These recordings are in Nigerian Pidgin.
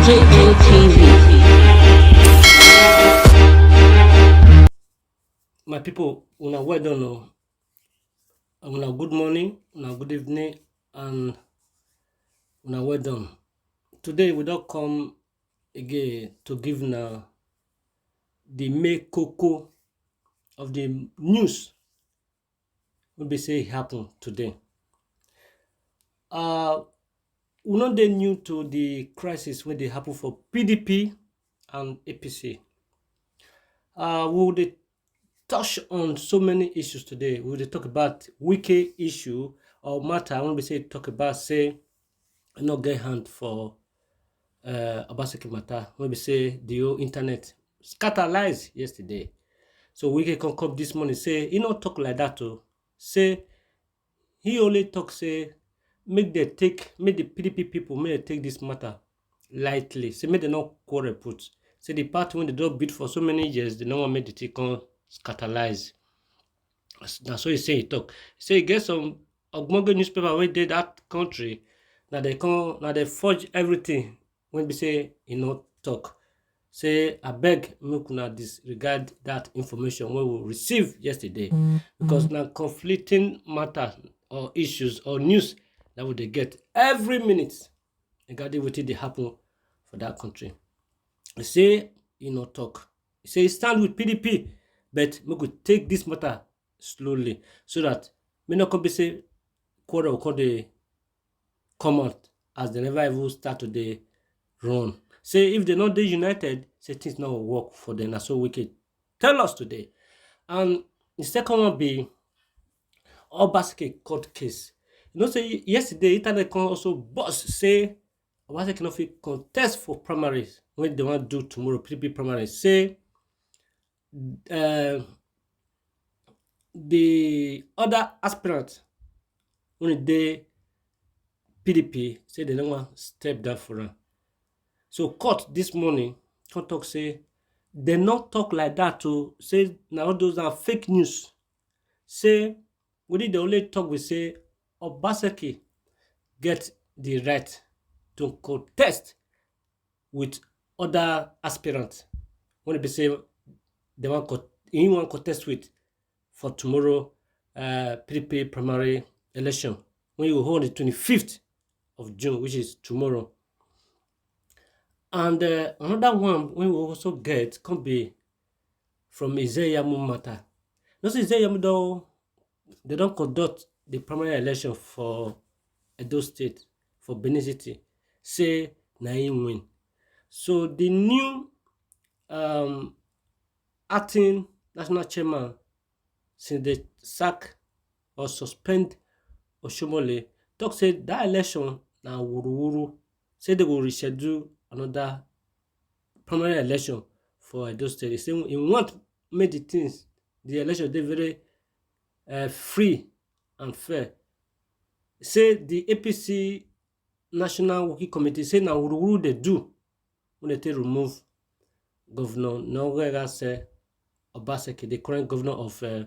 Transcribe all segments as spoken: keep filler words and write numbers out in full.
J N T V. My people, una well done o. Una good morning, una good evening, and una well done. Today we don come again to give una the main koko of the news wey be say e happen today. Uh, we no dey new to the crisis wey dey happen for P D P and A P C. Uh, we dey touch on so many issues today. We dey talk about Wike issue or matter wey be say talk about say e no get hand for uh, Obaseki matter wey be say the whole internet scatter lies yesterday. So Wike come come this morning say e no talk like that o. Say e only talk say make dem take, make the P D P people, make dem take this matter lightly. Say make dem no quarrel put. Say the party wey dem don build for so many years, dem no wan make the thing come scatter lies. As- Na so e say e talk. E say e get some ogbonge newspaper wey dey that country, na dem come, na dem forge everything wey be say e no talk. Say abeg make una disregard that information wey we receive yesterday, because na conflicting matter or issues or news that we dey get every minute regarding wetin dey happen for that country. E say e no talk. E say e stand with P D P, but make we take this matter slowly so that make no come be say quarrel come dey come out as dem never even start to dey run. Say if dem no dey united, say things no go work for them. Na so Wike tell us today. And the second one be Obaseki court case. You know say yesterday internet come also burst say Obaseki no fit contest for primaries wey dem wan do tomorrow, P D P primaries. Say uh, the other aspirant wey dey P D P say dem no wan step down for am. So court this morning come talk say dem no talk like that o. Say na all those na fake news. Say wetin dem only talk be say Obaseki get the right to contest with other aspirants wey be say dem wan co- he wan contest with for tomorrow uh, P D P primary election wey go hold on the twenty-fifth of June, which is tomorrow. And uh, another one wey we also get come be from Izeyamu matter. You know say Izeyamu don, dem don conduct the primary election for Edo State, for Benin City, say na him win. So the new um, acting national chairman, since dem sack or suspend Oshomole, talk say that election na wuruwuru, say dem go reschedule another primary election for Edo State. E say e want make the things, the election dey very uh, free and fair. Say the A P C National Working Committee say na wuruwuru dem do wey dem take remove Governor Nogegase Obaseki, the current governor of uh,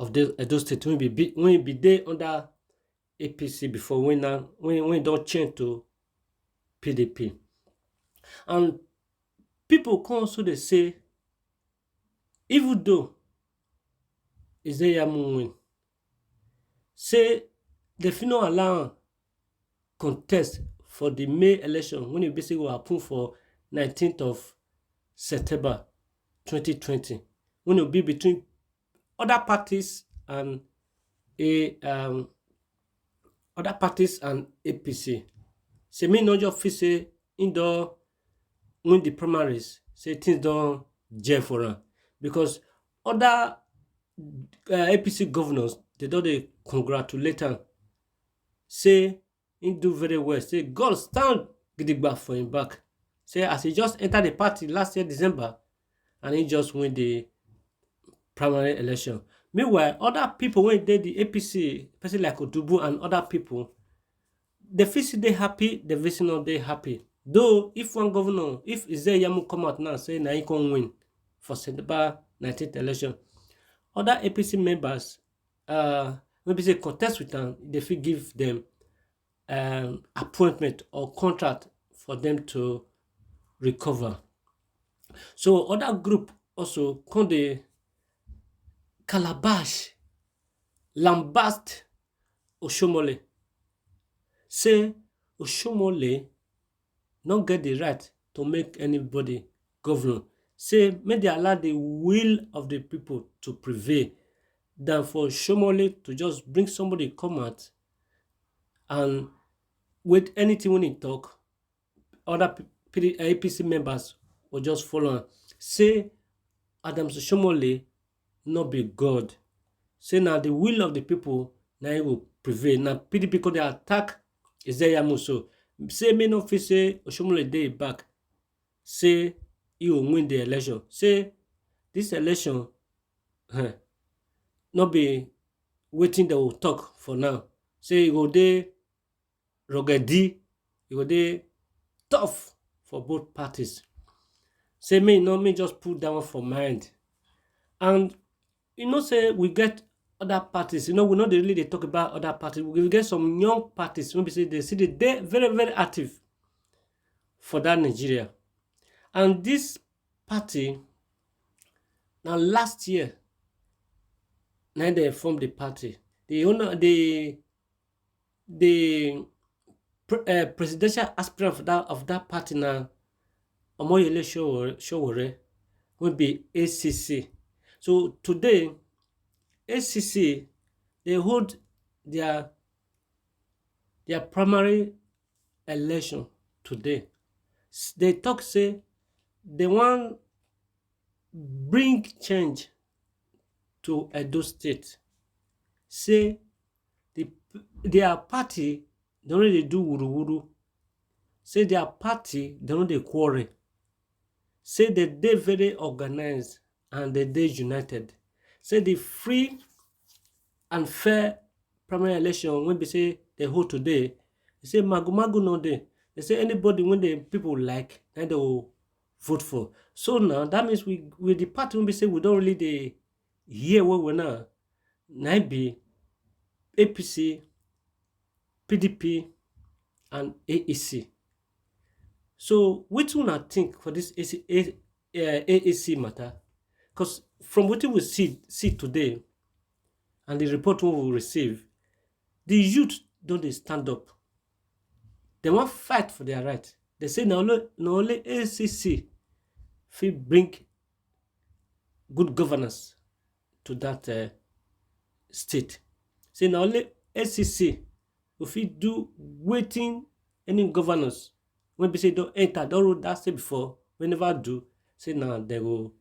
of the Edo State, wey be be- wey be dey under A P C before, wey now wey wey don change to P D P. And people come also dey say, even though Izeyamu win, say dem fit no allow am contest for the May election wey e be say go happen for nineteenth of September twenty twenty, wey e be between other parties and a um, other parties and A P C. Say me no just feel say he don win the primaries, say things don gel for am, because other uh, A P C governors, dem don dey congratulate am, say he do very well, say God stand gidigba for him back. Say as he just enter the party last year December, and he just win the primary election. Meanwhile, other people wey dey the A P C, person like Odubu and other people, dem fit still dey happy, dem fit still no dey happy. Though if one governor, if Izeyamu come out now say na he come win for September nineteenth election, other A P C members uh, wey be say contest with am, dem fit give dem um, appointment or contract for them to recover. So other group also come dey calabash, lambast Oshomole. Say Oshomole no get the right to make anybody governor. Say make they allow the will of the people to prevail than for Oshomole to just bring somebody come out and with anything when he talk, other P-, P-, A P C members will just follow am. Say Adams Oshomole no be God. Say na the will of the people na it will prevail. Na P D P come dey attack Ezeyamu so. Say me no fit say Oshomole dey back. Say he will win the election. Say this election, eh, no be wetin they will talk for now. Say e go dey ruggedy, e go dey tough for both parties. Say me no, me just put that one for mind. And you know say we get other parties. You know, we no dey really dey talk about other parties. We get some young parties wey be say they still dey very, very active for that Nigeria. And this party, now last year, now they form the party. The owner, the the pre-, uh, presidential aspirant of that, of that party now, Omoyele Sowore, Sowore, will be A C C. So today, A C C, they hold their, their primary election today. They talk say they want bring change to Edo State. Say the, their party don really dey do wuruwuru. Say their party don dey quarrel. Say they dey very organized and they dey united. Say the free and fair primary election wey be say they hold today, they say magu magu no dey. They say anybody wey the people like, na they will vote for. So now that means we, with the party wey be say we don really dey hear well well now, na be A P C, P D P, and A E C. So wetin una think for this A C, A, uh, A E C matter? Because from wetin we see, see today and the report we will receive, the youth don dey stand up. They wan fight for their right. They say na only, na only A C C fit bring good governance to that, uh, state. Say na only A C C go fit do wetin any governors wey be say don enter, don rule that state before, wey never do, say na they go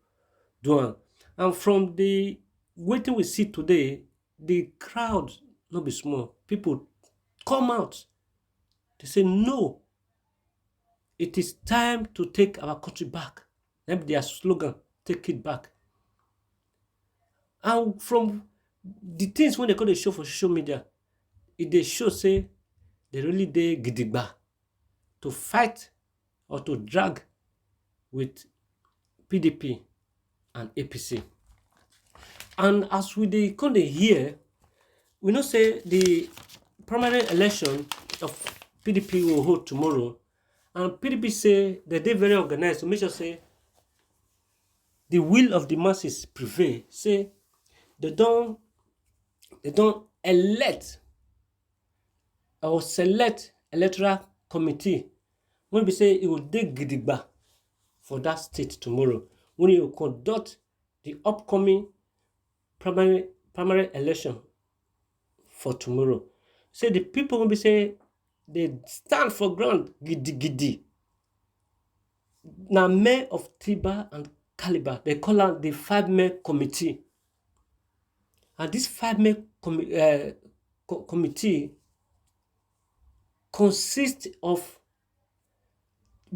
do am. And from the wetin we see today, the crowd no be small. People come out. They say no, it is time to take our country back. That be their slogan, take it back. And from the things wey they come dey show for social media, e dey show say they really dey gidigba to fight or to drag with P D P and A P C. And as we dey come dey hear, we know say the primary election of P D P will hold tomorrow, and P D P say they dey very organized to make sure say the will of the masses prevail. Say they don, they don elect or select electoral committee wey be say e go dey gidigba for that state tomorrow, when e go conduct the upcoming primary, primary election for tomorrow. Say the people wey be say they stand for ground gidigidi na men of Tiba and Caliber. They call am the five-men committee. And this five-men commi-, uh, co-, committee consists of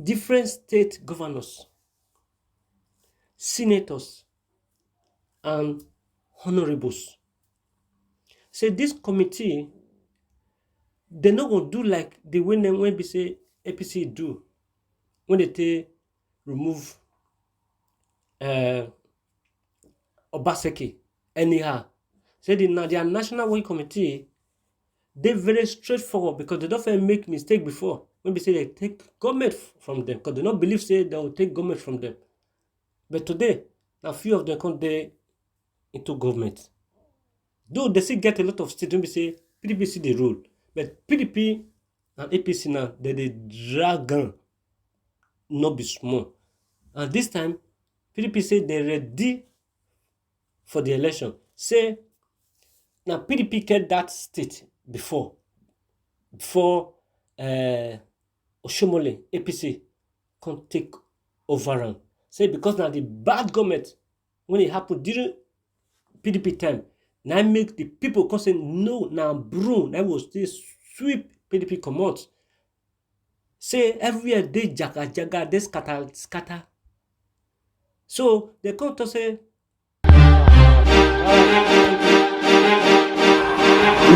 different state governors, senators, and honorables. Say this committee, they no go do like the way dem wey be say A P C do when they take remove, uh, Obaseki anyhow. Say the na-, their National Working Committee, dey very straightforward, because they don fit make mistake before wey be say they take government from them, because they no believe say they will take government from them. But today, na few of them come dey into government. Though they still get a lot of state wey be say P D P still dey rule, but P D P and A P C now, they dey drag am no be small. And this time, P D P say they ready for the election. Say na P D P get that state before, before uh, Oshomole A P C come take over am. Say because na the bad government when e happen during P D P time, na im make the people come say no, na broom na go still sweep P D P comot. Say everywhere dey jaga jaga, dey scatter scatter. So they come talk say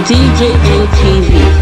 DJATV.